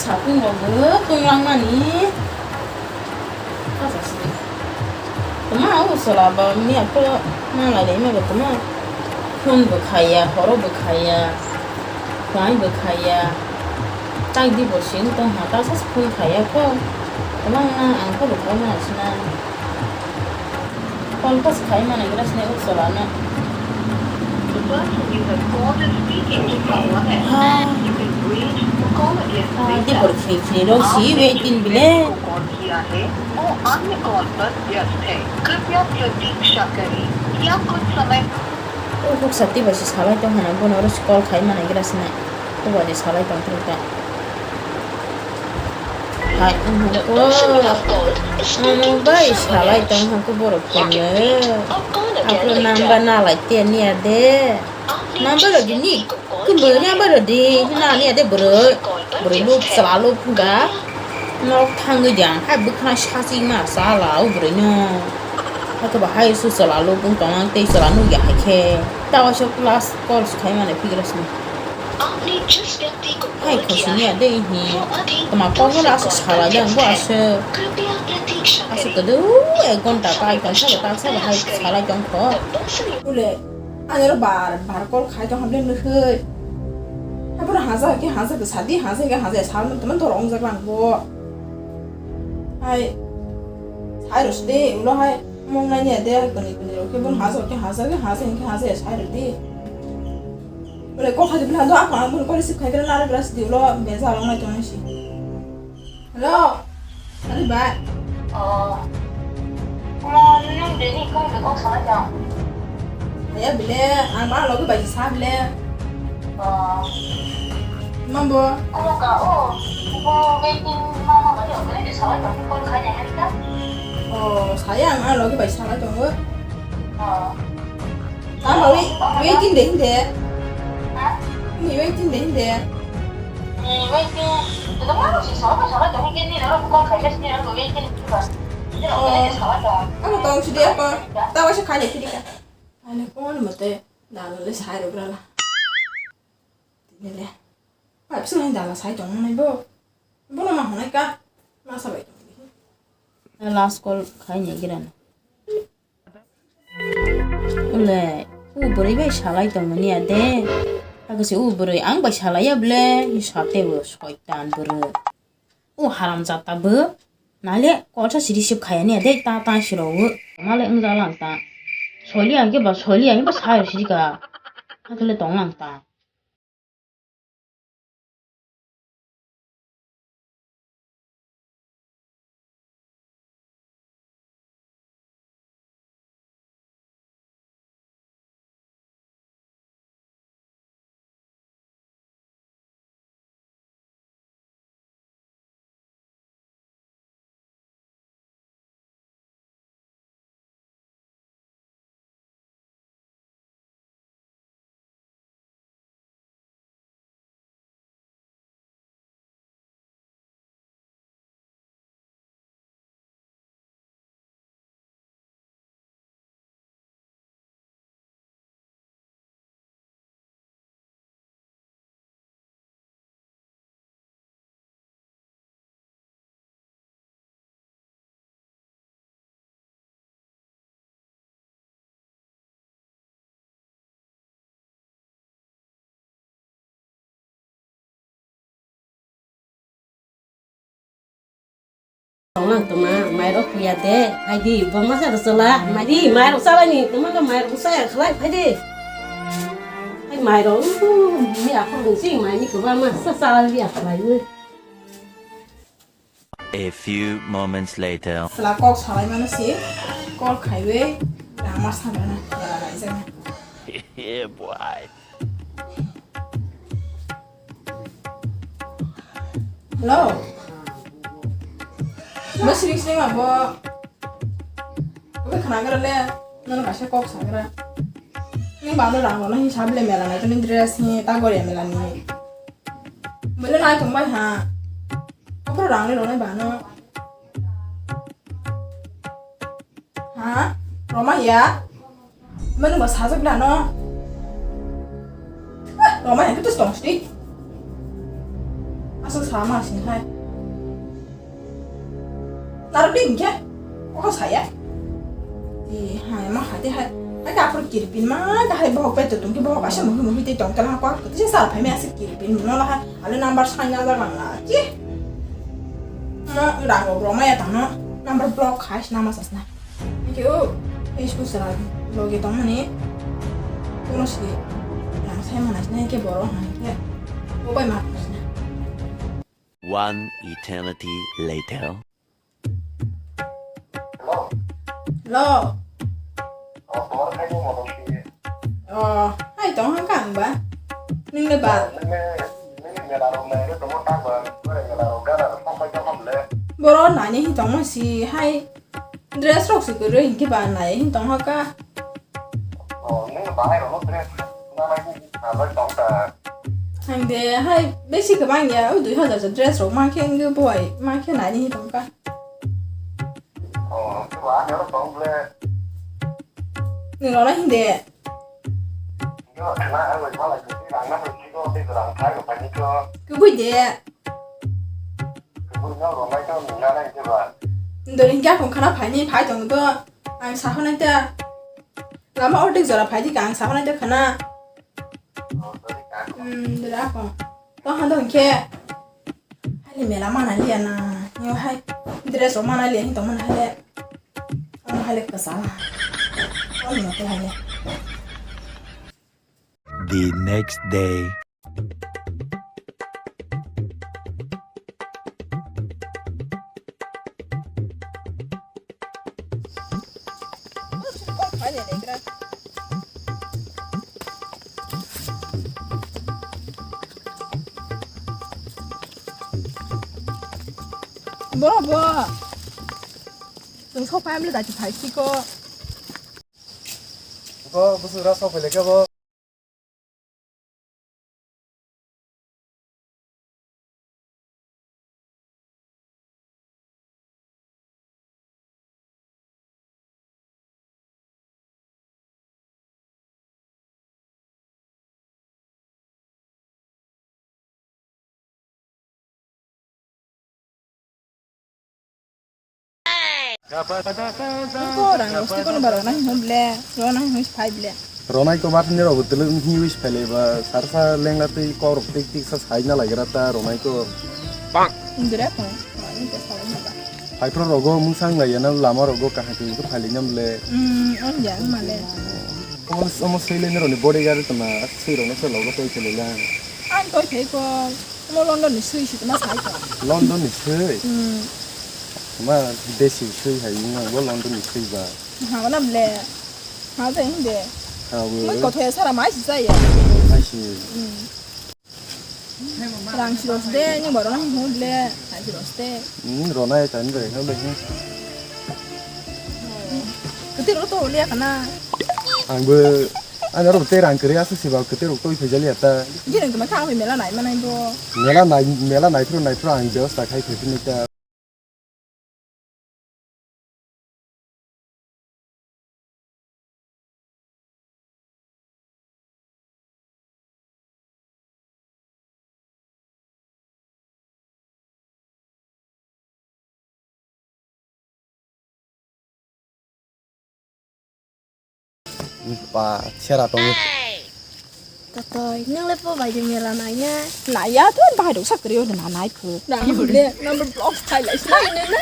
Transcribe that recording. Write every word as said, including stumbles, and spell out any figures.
Sapung rok bo tong langmani. Tama o sola ba miya ko na lai lai ma ba tama. Phone bo khaiya, horo bo khaiya, kwlai bo khaiya. Tak di bo sing tong ha, ta sa phone khaiya ko. Tama na ang ko bo khaiya na sina. Call pass khai mane gra sine uk sola na. The person you have called is speaking to someone else. Ah. You can wait or call again later. Ah, di bor khini khini rok si waiting bile. आप जिसको कॉल किया है, वो अन्य कॉल पर व्यस्त है। कृपया प्रतीक्षा करें या कुछ समय uk uk sati ba si salai tong hana bono oro si call khai mane gra sine. Ko ba di salai tong thung ta. Hai, The person you have called is speaking to someone else. Ano bai salai tong hang ko borok phone le. Ako number na lai te ni ade. Number rodi ni. Kumbo number rodi na ni ade bro. Bro lu sala lu phung ga. Nok thang di ang hai bwkhana sasi ma sala u bro no. Ako ba hai su sala lu phung tong ang te sala nu ya hai khe. Ta wa so class call khai mane phigras ni. Hai khosini ade hi. Tama kok no asa salai jang bo asa. Asa kedu ek ghonta kai kan sa ta sa hai salai jang kho. Ule ani ro bar bar call khai to hamle nukhe. Abro haja ke haja ke sadi haja ke haja sal man teman to rong jak lang bo. Hai. Hai ro sde ulo hai mong nai ne de kani kani ro ke bon haja ke haja ke haja ke haja sai ro di. Bole kok hai bela do apa ang bole kok receive khai kena lari belas di ulo beza along nai tong si. Hello. Ani bai. Oh. Mo nung de ni kong de kok sana jang. Ya bile ang ma logi bai sa bile. Oh. Mambo. Ano ka o. Ko waiting mama ka yo bile de sa ka ko khai de hari ka. Oh, saya ang ma logi bai sa tong. Oh. Tamo wai-, waiting de hinde? Ha? Ni waiting de hinde? Ni waiting. Tengah mana sih? Salah, salah, jangan gini, lalu bukan kerja sini, lalu waiting juga. Ini orang kerja salah dong. Ano tong sidi apa? Tawa si kanya sidi ka. Ano ko ni mate, dala le sai ro brala. Dile. Pa pisa ni dala sai tong nai bo. Bo no ma honai ka. Ma sa bai tong. Last call khai ni giran. Ule, u bwrwi bai salai tongmani ya de. Hakhe se u bwrwi ang bai salai ya ble, sate bo soitan bwrwi. U haram jata bo, nale kolsa si receive khaya ni ya de, ta ta siro u. Male wng ja lang ta. Soli ya ke ba, soli ya ba sa siri ka. Hakhe le tong lang ta. Tonglang tongma, mairok puya de, phaidi, bo masa rw chwla, maidi, mairok chalani, tongma khe mairok saya khlai, phaidi. Hai mairok, uh, ni akhor bungsi, maini kwbangma sa chalani ya khlai, uh. A few moments later. Chwla kok salai mano si, call khaiwi, lama sabana, bera laijana. Yeah, boy. Hello. Bo sring sring abo. Oke khnagra le. Nono kaisa kok sagra. Ni balo rang lono hisab le mela nai to ni dress ni ta goria mela ni. Bole nai tong bai ha. Obro rang le ronai bano. Ha? Roma ya? Mano ba sajak dano? Roma ya kitus tong sidi. Asa sama sini hai. Naro ding ke? Oko saya. Di hai ma hati hai. Hai ka apur kirpin ma ka hai bohok bai tutung ki bohok asa muhi muhi te tong kala ko. Ti sa phai me asa kirpin no la hai. Ale number sign na la la. Ki? Ma rang bro ma ya tang no. Number block khai nama sasna. Thank you. Facebook sara loge tongmani. Kono si rang sai mana sina ke boro hai ke. Bo bai ma sina. One eternity later. Hello. Hello. Oh, tomar khai mo mo si. Oh, hai tong hang kang ba. Ning le ba. Ning le, ning le mela ro mai ro tomo ta ba. Ko mela ro ga na so pai ka ham le. Boro nani hi tong mo si hai. Dress rok si kwrwi hinkhe ba nai hin tong haka. Oh, nini bahai rok dress na nai ni na bai tong ta. Hang de hai besi kwbang ya, o dui hazar sa dress rok ma khe wngwi boi ma khe nai ni hin tong ka. Oh, ke ba ani oro tong ble. Ni rona hin de. Yo, na ai bai ma lai ke rang na bai ko de rang thai ko pani ko. Kubui de. Ndori hingke akong khana phaini phai tong do. Ang sahonai ta. Lama ordik jora phaidi ka ang sahonai ta khana. Hmm, ndori akong. Tong hando hingke. Hai mela mana liya na. Yo hai. Dress o mana liya hin tong mana hai le. Ang hai le kasa. Ang no to hai le. The next day. Bo, bo. Tong sok payam le dati phai siko. Bo, bo sura sok pele ke bo. Ko rang rosti kono ba rona hin hon ble, rona hin hon phai ble. Ronai ko mat ni rogo tele hin wis phai le ba sarsa lengla tei kok rok tik tik sa sai na lai gra ta ronai ko. Indira ko, roni ko sa na ba. Phai pro rogo mung sang lai na lama rogo kaham twi ko phai le nyam le. Hmm, on ya ma le. Omo, omo sui le ni roni bodyguard to na sui rok no se logo toi phai le la. Ang toi phai ko, mo London ni sui si ma sai ko. London ni sui? Hmm. Ma desi sui hai wngma bo London ni sui ba. Ha, wala ble. Ha, de, de. Ha, bo. Mui kothoya sara mai si chaya. Mai si. Hmm. Rang si ros de, ni boro na hung ble. Hai si ros de. Hmm, rona ya tan bre, ha, ble. Kete ro to le kana. Ang bo, ang ro te rang kre asu si ba kete ro to phejali ata. Jini to ma kha mela nai manai bo. Mela nai, mela nai phru nai phru ang bebosta khai phai phini ta. Ba, sera tongo. Tatoi, nang le po bai de mela nai na? Nai ya, to bahai dok sakri o na nai khu. Nang le number block khai lai sai ne na.